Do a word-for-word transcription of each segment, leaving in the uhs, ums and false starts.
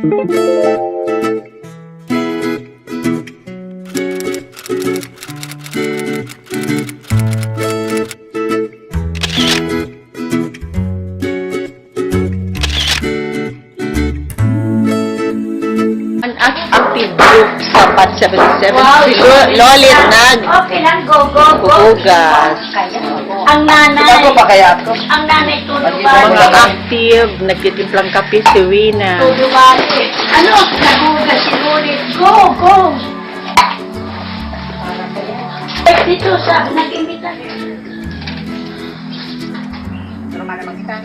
An act-, active group sa Bat seventy-seven. Wow. Si Lo-, Lolit nag- Okay lang, go, go, go. Hugas. Ang nanay. Bago pa kaya ako? Ang nanay, tulog. Mga active, nagtitimplang kape si Wina. Tulog. Ano? Naghugas si Lolit. Go, go. Dito sa, nag-imbita. Pero mana man kita.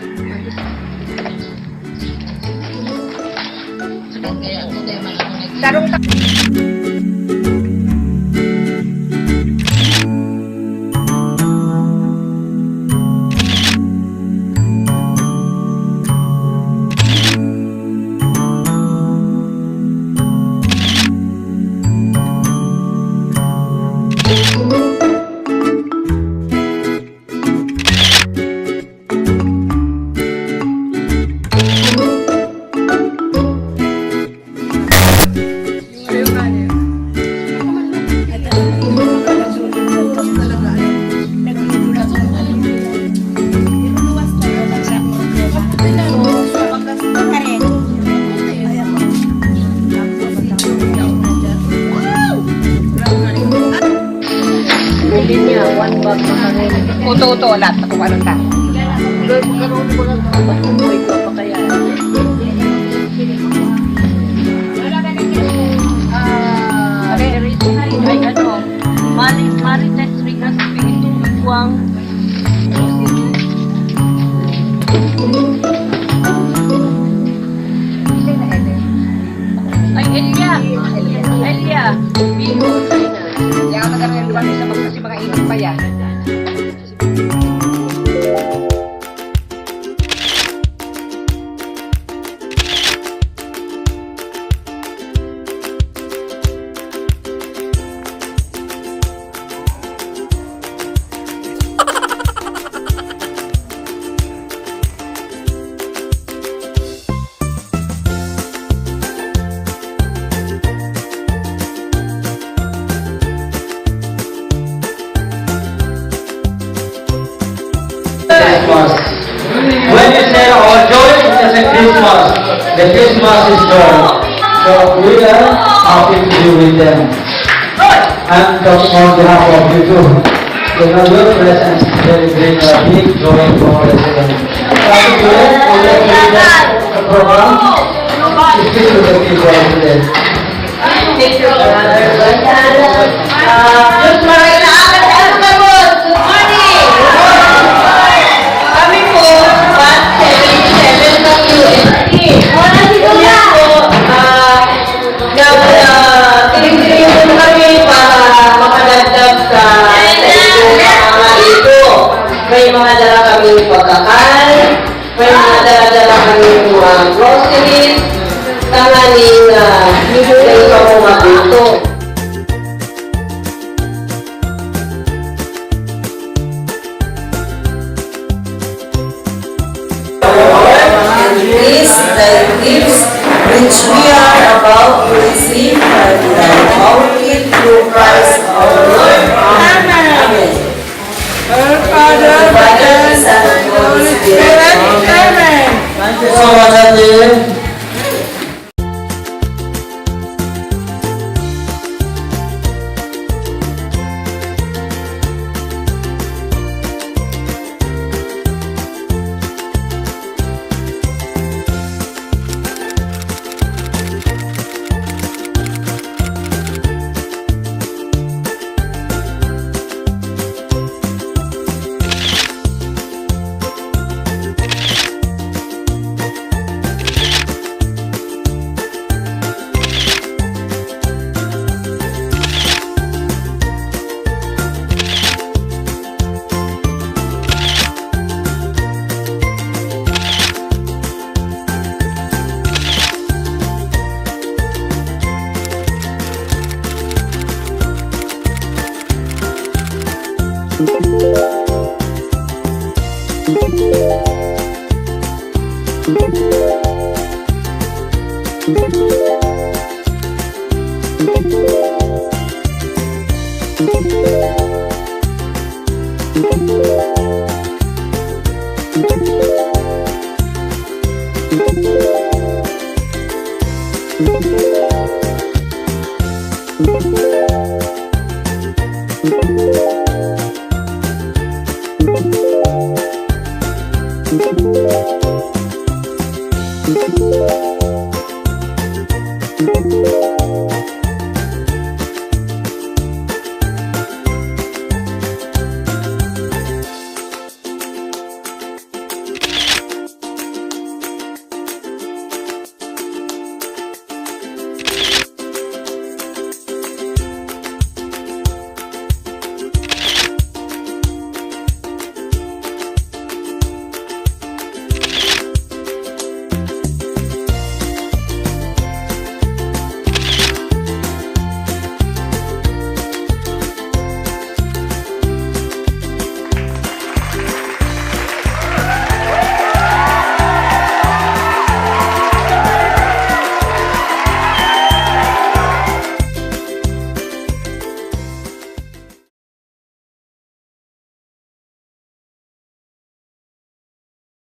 Sarong ta- Uto-uto, wala. Sa kung ano ta. Ah, ay, ano, Mari-, Marites Rigas, Pintuan. Ay, Elia. Elia. Bingo. Kaya maganda yung lugar sa mga, kasi mga ibon pa yan. Christmas. When you say, "Oh, joy is a Christmas," the Christmas is joy. So we are happy to be with them. And on behalf of you too, you know, your presence really bring a big joy for us. Thank you, Juliet, for the program. Speak to the people today. Thank you, Brother. Ah, Diyos, maray na agad ang kabot. Good morning. Kami po, Bat seventy-seven ng U S T. Wala si Kuya. Kami po, ah, nag-, ah, tinitiriyon kami para makadagdag sa, sa inyong mga ito. May mga dala kaming pagkakan, may mga dala-dala kaming mga groceries, tanganing, ah, sa iba po matuto. And these thy gifts which we are about to receive have we obtained through Christ our Lord. Amen. Amen. Our Father, the Son, and the Holy Spirit. Amen. Thank you so much, Ate.